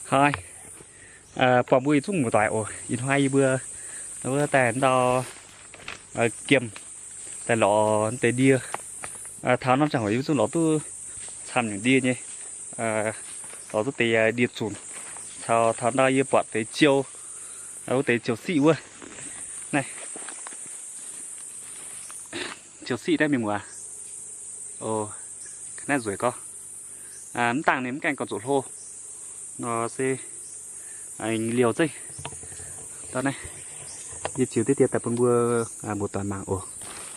Hnoi, buangh mbuo yietc zungv muoz-doic oc. Ih hnoi yie mbuo wuov daaih ndau giemh daaih lorz deix ndie. Taux norm ziangh hoc yie mbuo zungv lorz duqv camv nyungc ndie nyei, lorz duqv deix ndie zunc. Caux taux ndau yie buatc deix ziou, wuov deix ziou siqv wuov. Naaiv ziou siqv naaiv mienh muoz. Naaiv nzueic gorngv, mv dangh ninh mv gaengh gorngv zuqc hlo nor se liouh zeiv. Naaiv yie ziux diqv dien daaih bun mbuo muoz-doic mangc oc.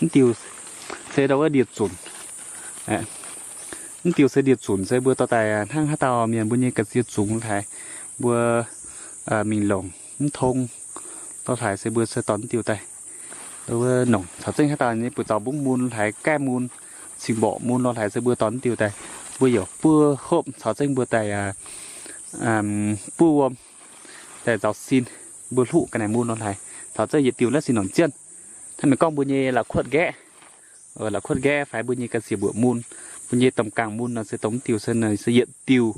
Mv diuh se ndau wuov ndie zunc. Mv diuh se ndie zunc se mbuo dorh daaih hnangv haaix dauh mienh mbuo nyei ga'sie zungx haaix, mbuo mingh longc mv tong, dorh haaix se mbuo se dorh mv diuh daaih wuov nongc caux zengv haaix dauh nyei buoz zaux mbungv mun haaix, gaeqv mun, cing mborqc mun lorh haaix se mbuo dorh mv diuh daaih. Mbuo yaac buov hopv caux zengv mbuo daaih buov wuom, daaih nzaaux sin, mbuo hluqv ga'naaiv mun lorh haaix caux zengv yietc diuh naaiv sin nongc jienv. Hnangv meih gorngv mbuo nyei la'kuotv nqaeqv, la'kuotv nqaeqv fai mbuo nyei ga'sie mbuoqc mun, mbuo nyei domh gangh mun nor se dongh mv diuh se yietc diuh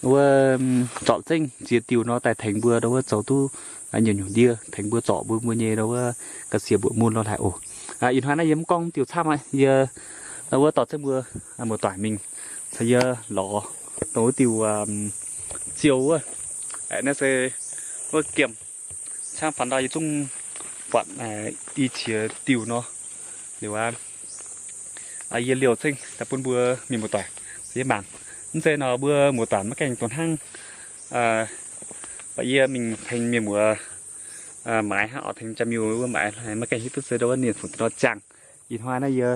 wuov zorpc zengv ziex diuh nor daaih tengx mbuo ndau wuov zoux duqv nyungc-nyungc ndie, tengx mbuo zorpc mbuo, mbuo nyei ndau wuov ga'sie mbuoqc mun lorh haaix oc. Ih hnoi naaiv yie mv gorngv mv diuh camv aqv, yie ndau wuov dorh zengv mbuo muoz-doic mingh caux yie lorz dongh wuov diuh ziou wuov. Naaiv se wuov giemh, camv faaux ndau yie zungv buatc i qiex diuh nor, liuz aqv, yie liouh zengv daaih bun mbuo mienh muoz-doic yie mangc. Mv zeiz nor mbuo muoz-doic maiv gaengh dongh hnangv baac yie mingh tengx mienh muoz maaiz hnangv oc, tengx jaa-miuh wuov maaiz maiv gaengh hiuv duqv se ndau wuov ninh fungc deix nor ziangh. Ih hnoi naaiv yie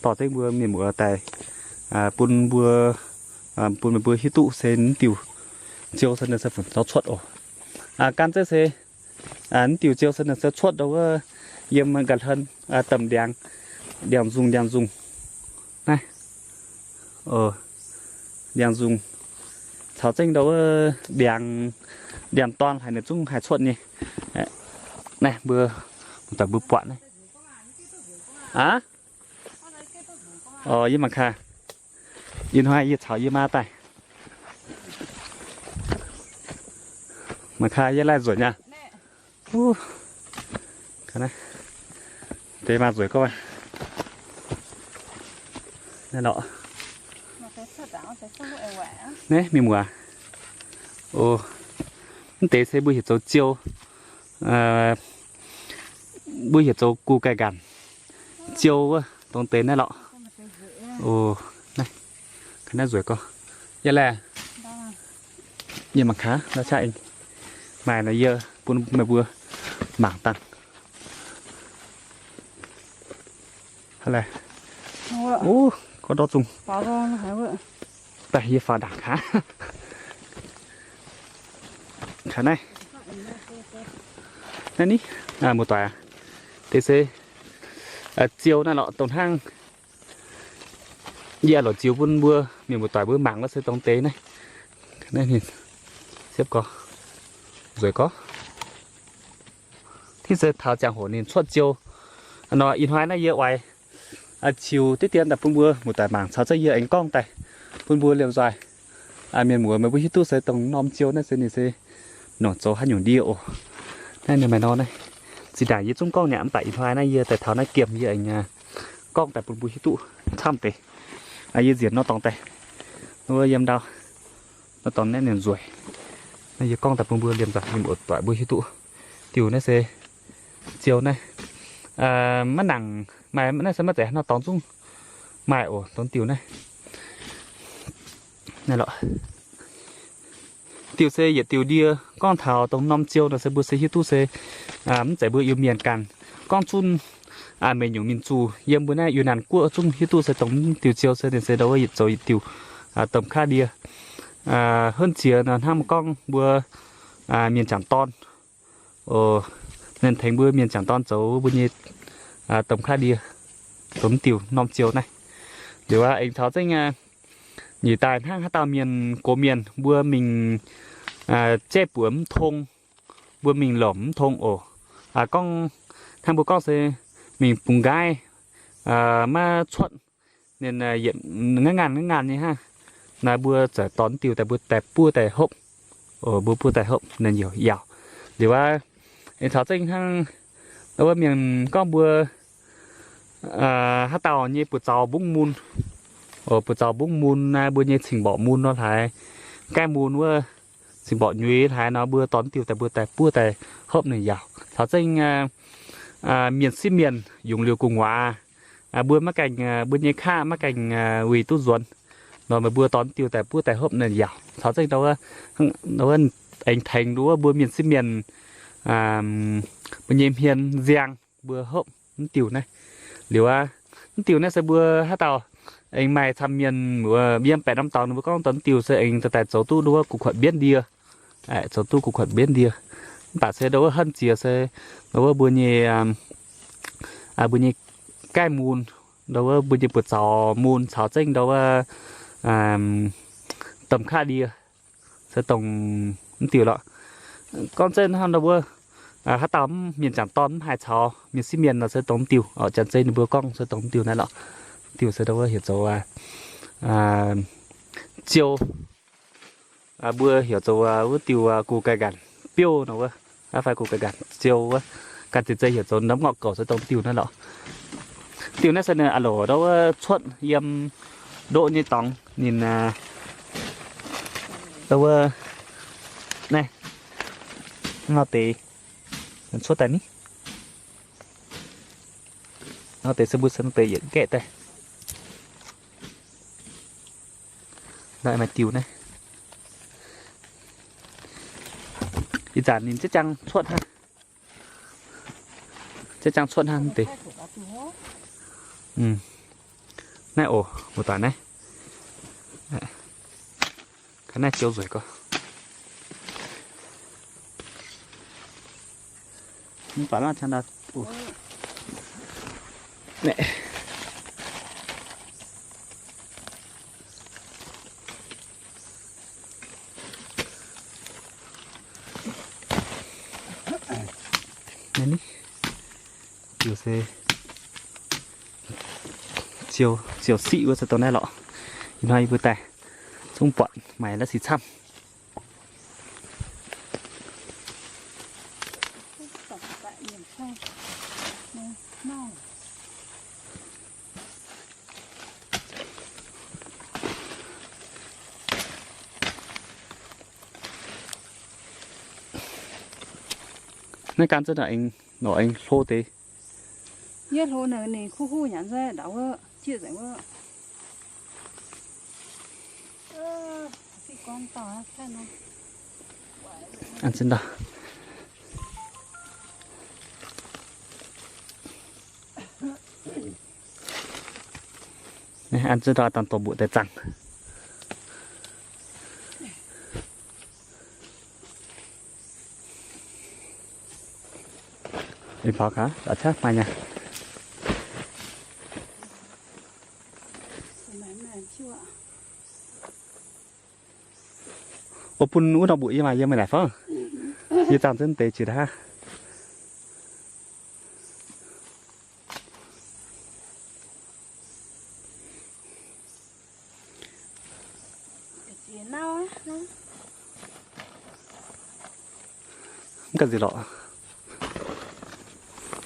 dorh zengv mbuo mienh muoz daaih bun mbuo, bun meih mbuo hiuv duqv se mv diuh ziou se ninh se fungc nor cuotv oc. Gan zeiv se mv diuh ziou se ninh se cuotv ndau wuov yiem ga'hlen domh ndiangx, ndiangx-nzungh, ndiangx-nzungh naaiv, ndiangx-nzungh caux zengv ndau wuov ndiangx, ndiangx-dorn haaix ninh zungv haih cuotv nyei. Naaiv mbuo muoz-doic mbuo buatc naaiv. Aav, yie mangc gaax. Ih hnoi yie caux yie maa daaih. Mangc gaax yie laih nzueic nyei. Deix maa nzueic gorngv. Naaiv lorqc. Naaiv mienh muoz. Mv deix se mbuo heuc zoux ziou. Mbuo heuc zoux gu gai nganc. Ziou wuov dongh deix naaiv lorqc. Naaiv nzueic gorngv. Yie laih, yie mangc gaax, maaih nor yie bun meih mbuo mangc dangh. Gorngv ndortv zungh. Daaih yie faaux ndaangc gaax. Naaiv, naaiv ni, muoz-doic aac, deix se ziou naaiv lorqc, dongh hnangv yie lorqc ziux bun mbuo mienh muoz-doic mbuo mangc wuov se dongh deix naaiv. Naaiv ninh siepv gorx, nzueic gorx. Tiv se taux ziangh hoc ninh cuotv ziou nor, ih hnoi naaiv yie oix ziux diqv dien daaih bun mbuo muoz-doic mangc caux zengv yie aengx gorngv daaih bun mbuo liemh nzoih mienh muoz meih mbuo hiuv duqv se dongh norm ziou naaiv se ninh se nongc zoux haaix nyungc ndie oc. Naaiv ninh maaih nor naaiv. Zinh ndaangc yie zungv gorngv nyei mv baac ih hnoi naaiv yie daaih taux naaiv giemh yie aengx gorngv daaih bun mbuo hiuv duqv camv deix. Yie nzienc nor dorngx daaih, wuov yiem ndau nor dorngx naaiv ninh nzueic. Naaiv yie gorngv daaih bun mbuo liemh nzoih mienh muoz-doic mbuo hiuv duqv. Diuh naaiv se ziou naaiv. Maiv nangc maaih naaiv se maiv zeiz haaix nor dorngx zungv maaih oc, dongh diuh naaiv. Naaiv lorqc. Diuh se yietc diuh ndie gorngv taux dongh norm ziou nor se mbuo se hiuv duqv se mv zeiz mbuo Iu-Mienh ganh, gorngv zunv meih nyungc mienh zuh yiem mbuo naaiv Yiu-Naanc Guoqv zungv hiuv duqv se dongh diuh ziou se ninh se ndau wuov yietc zoux yietc diuh domh kaav ndie. Henv ziex nor hnangv gorngv mbuo mienh jangc dorn, ninh tengx mbuo mienh jangc dorn zoux mbuo nyei domh kaav ndie, dongh diuh norm ziou naaiv. Liuz aengx taux zengv nyic daaih hnangv haaix dauh mienh gox mienh mbuo mingh jaiv buoz mv tong, mbuo mingh lomc mv tong oc. Gorngv hnangv mbuo gorngv se mingh bungx nqaaiv maiv cuotv, ninh yietc ngaanv ngaanv ngaanv nyei hnangv. Naaiv mbuo zaqc dorh diuh daaih mbuo daaih buov daaih hopv. Mbuo buov daaih hopv ninh yaac yaauc. Liuz aqv, aengx caux zengv hnangv wuov mienh gorngv mbuo haaix dauh nyei buoz-zaux mbungv mun, buoz-zaux mbungv mun, mbuo nyei cing-mborqc mun nor hlaaix, gaeqv mun wuov, cing-mborqc nyuiz hlaaix nor, mbuo dorh diuh daaih, mbuo daaih buov daaih hopv ninh yaauc. Caux zengv mienh sieqv mienh yungz liuz gu'nguaaz, mbuo maiv gaengh, mbuo nyei kaav maiv gaengh wuic duqv nzuonx nor, meih mbuo dorh diuh daaih buov daaih hopv ninh yaauc. Caux zengv wuov aengx tengx wuov mbuo mienh sieqv mienh mbuo nyei hmien nziang mbuo hopv mv diuh naaiv. Liuz aqv, mv diuh naaiv se mbuo haaix dauh aengx maaih camv mienh mbuo yiem baeqc norm dorngx ninh mbuo gorngv dorh mv diuh se aengx daaih zoux duqv ndau wuov gu'kuotv mbienv ndie, zoux duqv gu'kuotv mbienv ndie. Mv baac se ndau wuov henv ziex se ndau wuov mbuo nyei, mbuo nyei gaeqv mun, ndau wuov mbuo nyei buoz-zaux mun caux zengv ndau wuov domh kaav ndie se dongh mv diuh lorqc. Gorngv zengv hnangv ndau wuov haaix dauh mienh jangc dorn mv haih caux mienh sieqv mienh nor se dongh mv diuh oc. Janx-zei ninh mbuo gorngv se dongh mv diuh naaiv lorqc. Mv diuh se ndau wuov heuc zoux ziou, mbuo heuc zoux wuov diuh gu gai nqanc biouv nor wuov, fai gu gai nqanc ziou wuov, ganh ziec-zei heuc zoux ndamv ngorqv gouc se dongh diuh naaiv lorqc. Diuh naaiv se ninh a'loc ndau wuov cuotv yiem ndoqv nyei dorngx ninh, ndau wuov naaiv nor deix cuotv daaih ni. Nor deix se mbuo se nor deix yietc nqaeqv daaih. Naaiv maaih diuh naaiv. Ih zanc ninh ziex jaang cuotv hnangv. Ziex jaang cuotv hnangv deix. Naaiv oc, mbuo doic naaiv. Kaav naaiv ziou nzueic gorx. Mv baac mv qangx daaih. Naaiv ni, ziouc se ziouc, ziouc siqv wuov se dongh naaiv lorqc. Ih hnoi yie mbuo daaih zungv buatc maaic la'sic camv. Naaiv gan zunv aengx, nor aengx hlo deix. Yie hlo naaic ninh kuv huv nyanc nzei ndau wuov, jieqv nzengc wuov. An zunv ndau. An zunv ndau dangh dorh mbuoqc daaih zaangh. Ih paux gaax, la'ciaav maaih nyei. O bun wuov norm mbuoqc yie maaih yiem meih naaic fouv. Yie zaangh zunv deix jiex daaih. Mv ganh nziex lorqc.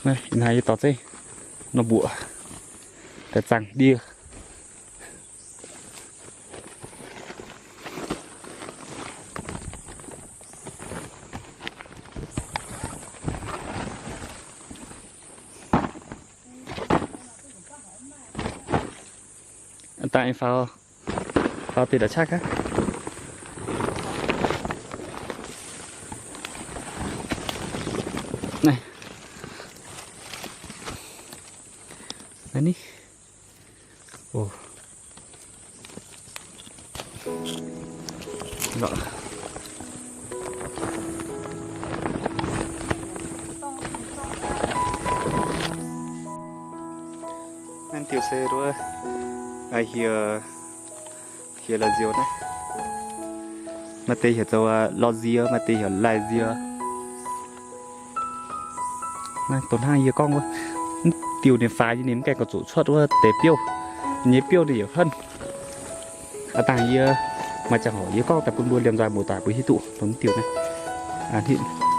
Naaiv yie dorh zeiv norm mbuoqc daaih zaangh ndie. Dangh faaux, faaux deix la'ciaav gaax. Naaiv, naaiv ni. Naaiv diuh se nduov, hieh, hieh la'nzioux naaiv. Maaih deix heuc zoux la'nziex, maaih deix heuc la'nziex. Naaiv dongh hnangv yie gorngv wuov, mv diuh ninh faix nyei ninh mv gaengh gauh zuqc cuotv wuov deix biouv. Ninh nyei biouv ninh yaac henv. Aav dangh yie Maaih ziangh hoc yie gorngv daaih bun mbuo liemh nzoih muoz-doic mbuo hiuv duqv mv diuh naaiv.